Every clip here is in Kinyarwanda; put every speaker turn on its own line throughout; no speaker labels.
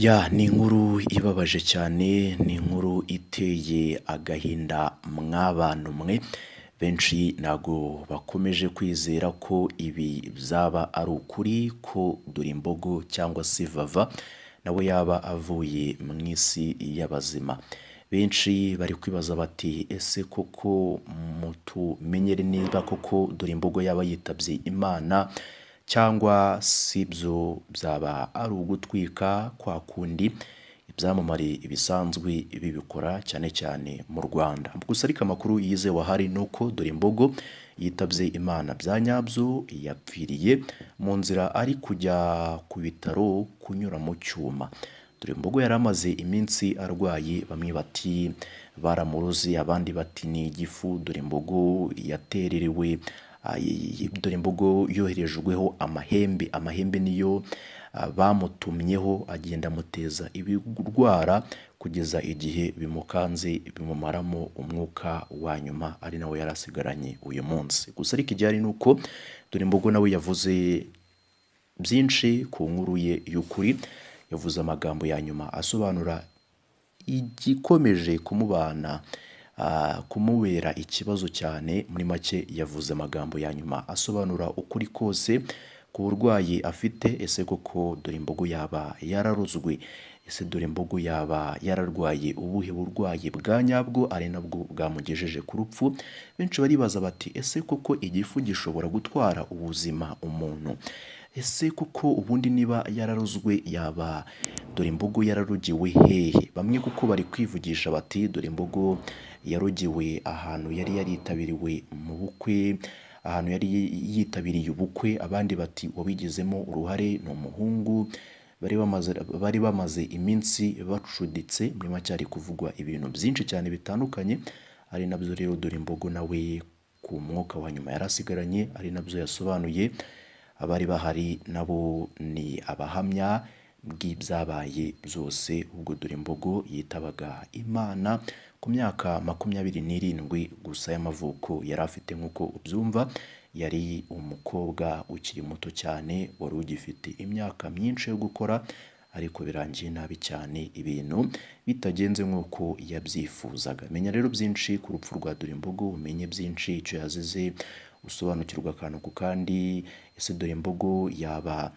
Ya ni inkuru ibabaje cyane, ni inkuru iteye agahinda mw'abantu mwe, benshi ntago bakomeje kwizera ko ibi byaba ari ukuri ko Dorimbogo cyangwa se Vava nawe yaba avuye mu isi y'abazima. Benshi bari kwibaza bati ese koko mutumenyere niba koko Dorimbogo yaba yitabye Imana cyangwa si byo, byaba ari ugutwika kwa kundi ibyamamare bisanzwe bibikora cyane cyane mu Rwanda. Gusa ariko amakuru yizewe ahari ni uko Dorimbogo yitabye Imana bya nyabyo, yapfiriye mu nzira ari kujya ku bitaro kunyura mu cyuma. Dorimbogo yari amaze iminsi arwaye, bamwe bati baramuroze, abandi bati ni igifu, Dorimbogo yatererewe, Dorimbogo yoherejweho amahembe, amahembe niyo bamutumyeho agenda amuteza ibirwara kugeza igihe bimukanze bimumaramo umwuka wa nyuma ari nawe yari asigaranye uyu munsi. Gusa ariko igihari ni uko Dorimbogo nawe yavuze byinshi ku nkuru ye y'ukuri, yavuze amagambo ya nyuma asobanura igikomeje kumubana kumubera ikibazo cyane. Muri make yavuze amagambo ya nyuma asobanura ukuri kose ku burwayi afite. Ese koko Dorimbogo yaba yararozwe? Ese Dorimbogo yaba yararwaye ubuhe burwayi bwa nyabwo ari nabwo bwamugejeje ku rupfu? Benshi baribaza bati ese koko igifu gishobora gutwara ubuzima umuntu? Ese koko ubundi niba yararozwe yaba Dorimbogo yararogewe hehe? Bamwe kuko bari kwivugisha bati Dorimbogo yarogewe ahantu yari yaritabiriwe mu bukwe, ahantu yari yitabiriye ubukwe. Abandi bati wabigizemo uruhare ni umuhungu bari bamaze iminsi bacuditse. Muri make hari kuvugwa ibintu byinshi cyane bitandukanye, ari nabyo rero Dorimbogo nawe ku mwuka wa nyuma yari asigaranye, ari nabyo yasobanuye. Abari bahari nabo ni abahamya bw'ibyabaye byose ubwo Dorimbogo yitabaga Imana ku myaka 27 gusa y'amavuko yari afite. Nk'uko ubyumva yari umukobwa ukiri muto cyane wari ugifite imyaka myinshi yo gukora, ariko birangiye nabi cyane, ibintu bitagenze nk'uko yabyifuzaga. Menya rero byinshi ku rupfu rwa Dorimbogo, umenye byinshi icyo yazize, usobanukirwa akantu ku kandi. Ese Dorimbogo yaba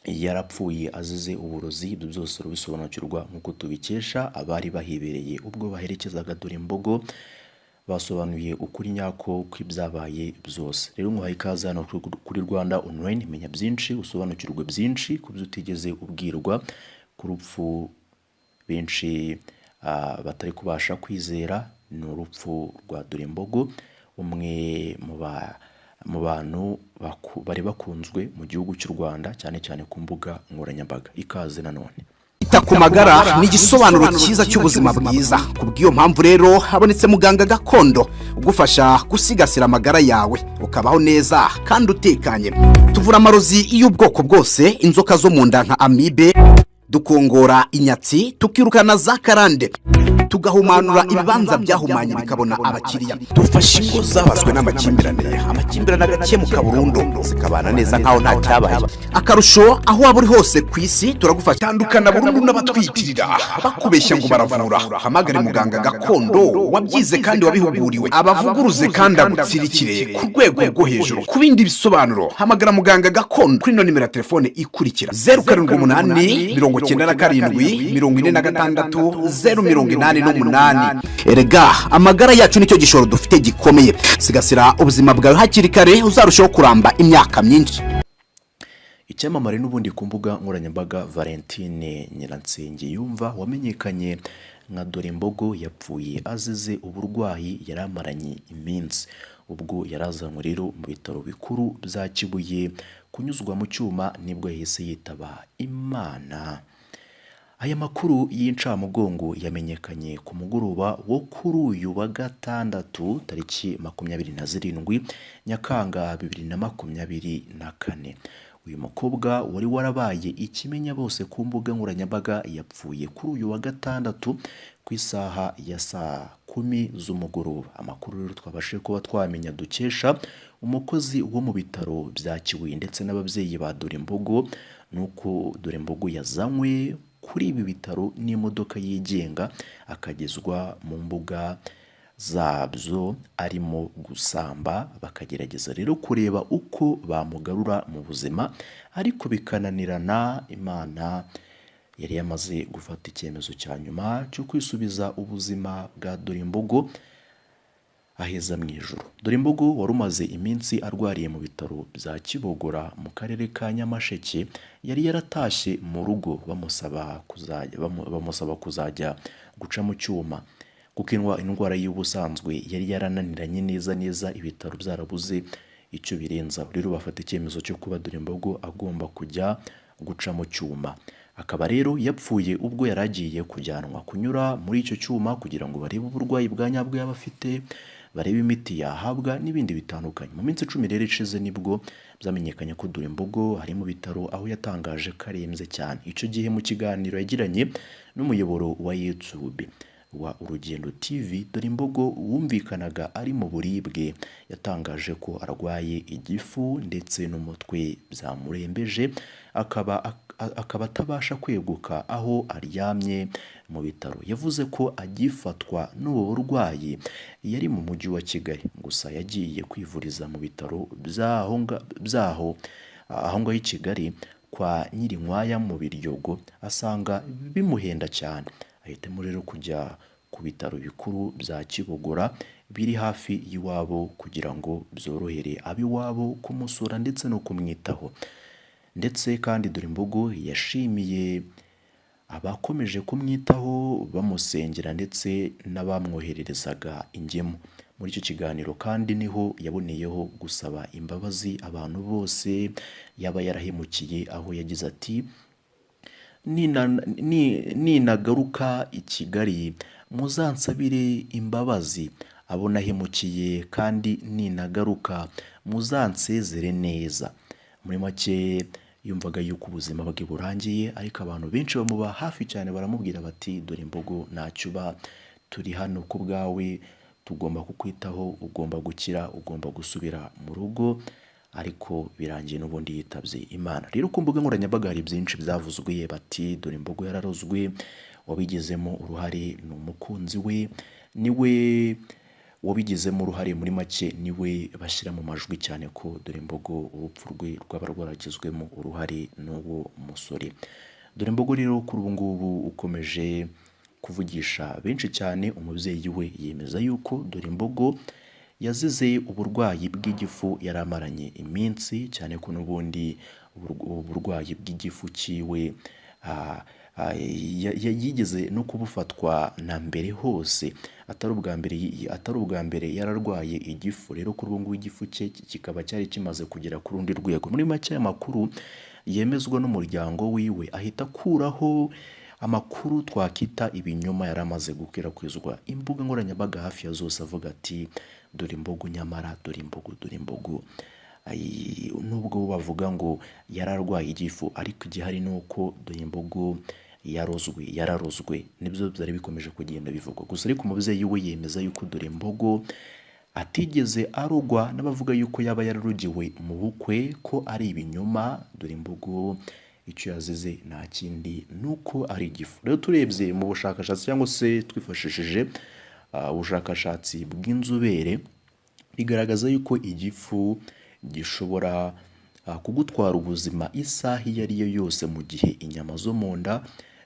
yarapfuye azize uburozi? Ibyo byose urubisobanukirwa nk'uko tubikesha abari bahibereye ubwo baherekezaga Dorimbogo, basobanuye ukuri nyako kw'ibyabaye byose. Rero nguhaye ikaze hano kuri Rwanda Online, menya byinshi, usobanukirwe byinshi ku byo utigeze ubwirwa ku rupfu benshi batari kubasha kwizera, ni urupfu rwa Dorimbogo, umwe mu bantu bari bakunzwe mu gihugu cy'u Rwanda cyane cyane ku mbuga nkoranyambaga. Ikaze nanone.
Kwita ku magara ni igisobanuro cyiza cy'ubuzima bwiza. Kubw'iyo mpamvu rero habonetse muganga gakondo ugufasha gusigasira amagara yawe ukabaho neza kandi utekanye. Tuvura amarozi y'ubwoko bwose, inzoka zo mu nda nka amibe, dukongora inyatsi, tukirukana za karande, tugahumanura ibibanza byahumanye bikabona abakiriya.
Dufashe ingo zabazwe n'amakimbirane, amakimbirane agakemuka burundu, zikabana neza nkaho nta cyabaye.
Akarusho, aho waba uri hose ku isi turagufasha.
Tandukana burundu n'abatwitirira bakubeshya ngo baravura. Hamagare muganga gakondo wabyize kandi wabihuguriwe, abavuguruze kandi agutsirikire ku rwego rwo hejuru. Ku bindi bisobanuro hamagara muganga gakondo kuri ino nimero ya telefone ikurikira: 078 97 46 088.
Erega amagara yacu nicyo gishoro dufite gikomeye. Sigasira ubuzima bwawe hakiri kare, uzarushaho kuramba imyaka myinshi.
Icyamamare n'ubundi ku mbuga nkoranyambaga Valentine Nyiransengiyumva wamenyekanye nka Dorimbogo yapfuye azize uburwayi yari amaranye iminsi. Ubwo yarazanywe rero mu bitaro bikuru bya Kibuye kunyuzwa mu cyuma, nibwo yahise yitaba Imana. Aya makuru y'incamugongo yamenyekanye ku mugoroba wo kuri uyu wa gatandatu tariki 27 Nyakanga 2024. Uyu mukobwa wari warabaye ikimenya bose ku mbuga nkoranyambaga yapfuye kuri uyu wa gatandatu ku isaha ya saa 10 z'umugoroba. Amakuru rero twabashije kuba twamenya dukesha umukozi wo mu bitaro bya Kibuye ndetse n'ababyeyi ba Dorimbogo, nuko Dorimbogo yazanywe kuri ibi bitaro n'imodoka yigenga, akagezwa mu mbuga zabyo arimo gusamba. Bakagerageza rero kureba uko bamugarura mu buzima, ariko bikananirana. Imana yari yamaze gufata icyemezo cya nyuma cyo kwisubiza ubuzima bwa Dorimbogo aheza mu ijuru. Dorimbogo wari umaze iminsi arwariye mu bitaro bya Kibogora mu karere ka Nyamasheke, yari yaratashye mu rugo bamusaba kuzajya guca mu cyuma, kuko indwara y'ubusanzwe yari yarananiranye neza neza, ibitaro byarabuze icyo birenzaho. Rero bafata icyemezo cyo kuba Dorimbogo agomba kujya guca mu cyuma. Akaba rero yapfuye ubwo yari agiye kujyanwa kunyura muri icyo cyuma kugira ngo barebe uburwayi bwa nyabwo yaba afite, barebe imiti yahabwa n'ibindi bitandukanye. Mu minsi 10 rero ishize nibwo byamenyekanye ko Dorimbogo ari mu bitaro, aho yatangaje ko arembye cyane. Icyo gihe mu kiganiro yagiranye n'umuyoboro wa YouTube wa Urugendo TV, Dorimbogo wumvikanaga ari mu buribwe, yatangaje ko arwaye igifu ndetse n'umutwe byamurembeje, akaba atabasha kweguka aho aryamye mu bitaro. Yavuze ko agifatwa n'ubu burwayi yari mu mujyi wa Kigali, gusa yagiye kwivuriza mu bitaro byaho aho ngaho i Kigali kwa Nyirinkwaya mu Biryogo, asanga bimuhenda cyane, ahitamo rero kujya ku bitaro bikuru bya Kibogora biri hafi y'iwabo kugira ngo byorohere ab'iwabo kumusura ndetse no kumwitaho. Ndetse kandi Dorimbogo yashimiye abakomeje kumwitaho bamusengera ndetse n'abamwohererezaga ingemu. Muri icyo kiganiro kandi niho yaboneyeho gusaba imbabazi abantu bose yaba yarahemukiye, aho yagize ati: ninagaruka i Kigali muzansabire imbabazi abo nahemukiye, kandi ninagaruka muzansezere neza. Muri make yumvaga yuko ubuzima bwe burangiye, ariko abantu benshi bamuba hafi cyane baramubwira bati: Dorimbogo ntacyo uba, turi hano ku bwawe, tugomba kukwitaho, ugomba gukira, ugomba gusubira mu rugo. Ariko birangiye n'ubundi yitabye Imana. Rero ku mbuga nkoranyambaga hari byinshi byavuzwe, bati Dorimbogo yararozwe, wabigizemo uruhare ni umukunzi we, niwe wabigizemo uruhare, muri make niwe bashyira mu majwi cyane ko Dorimbogo urupfu rwe rwaba rwaragizwemo uruhare n'uwo musore. Dorimbogo rero kuri ubu ngubu ukomeje kuvugisha benshi cyane, umubyeyi we yemeza yuko Dorimbogo yazize uburwayi bw'igifu yari amaranye iminsi, cyane ko n'ubundi uburwayi bw'igifu cyiwe yigeze no kubufatwa na mbere hose, atari ubwa mbere yararwaye igifu. Rero kuri ubu ngubu igifu cye kikaba cyari kimaze kugera ku rundi rwego. Muri make amakuru yemezwa n'umuryango wiwe ahita akuraho amakuru twakita ibinyoma yari amaze gukwirakwizwa imbuga nkoranyambaga hafi ya zose, avuga ati: Dorimbogo nyamara, Dorimbogo, Dorimbogo. Nubwo bavuga ngo yararwaye igifu, ariko igihari ni uko Dorimbogo yararozwe, nibyo byari bikomeje kugenda bivugwa. Gusa ariko umubyeyi we yemeza yuko Dorimbogo atigeze arogwa, n'abavuga yuko yaba yararogewe mu bukwe ko ari ibinyoma. Dorimbogo icyo yazize nta kindi nuko ari igifu. Rero turebye mu bushakashatsi cyangwa se twifashishije ubushakashatsi bw'inzobere, bigaragaza yuko igifu gishobora kugutwara ubuzima isaha iyo ari yo yose, mu gihe inyama zo mu nda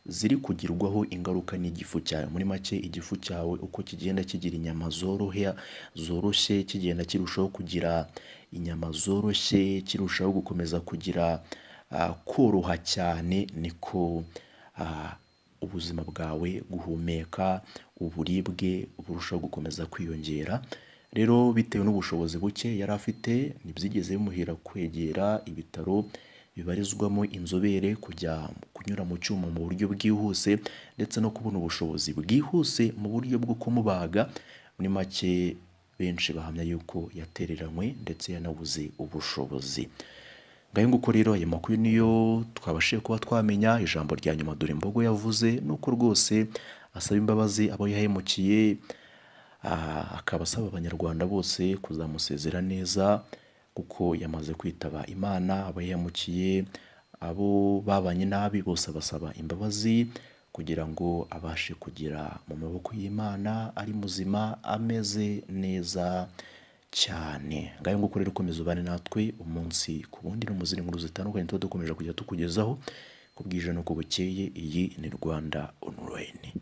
ziri kugirwaho ingaruka n'igifu cyawe. Muri make igifu cyawe uko kigenda kigira inyama zoroshye, kigenda kirushaho kugira inyama zoroshye, kirushaho gukomeza kugira koroha cyane, niko ubuzima bwawe, guhumeka, uburibwe burushaho gukomeza kwiyongera. Rero bitewe n'ubushobozi buke yari afite, ntibyigeze bimuhira kwegera ibitaro bibarizwamo inzobere kujya kunyura mu cyuma mu buryo bwihuse, ndetse no kubona ubushobozi bwihuse mu buryo bwo kumubaga. Muri make benshi bahamya yuko yatereranywe ndetse yanabuze ubushobozi. Ngayo nguko rero ayo makuru niyo twabashije kuba twamenya. Ijambo rya nyuma Dorimbogo yavuze nuko rwose asaba imbabazi abo yahemukiye, akaba asaba abanyarwanda bose kuzamusezera neza kuko yamaze kwitaba Imana. Abo yahemukiye, abo babanye nabi bose abasaba imbabazi kugira ngo abashe kugera mu maboko y'Imana ari muzima ameze neza cyane. Ngayo nguko rero, ukomeza ubane natwe umunsi ku wundi no mu zindi nkuru zitandukanye tuba dukomeje kujya tukugezaho ku bwije n'uko bukeye. Iyi ni Rwanda Online.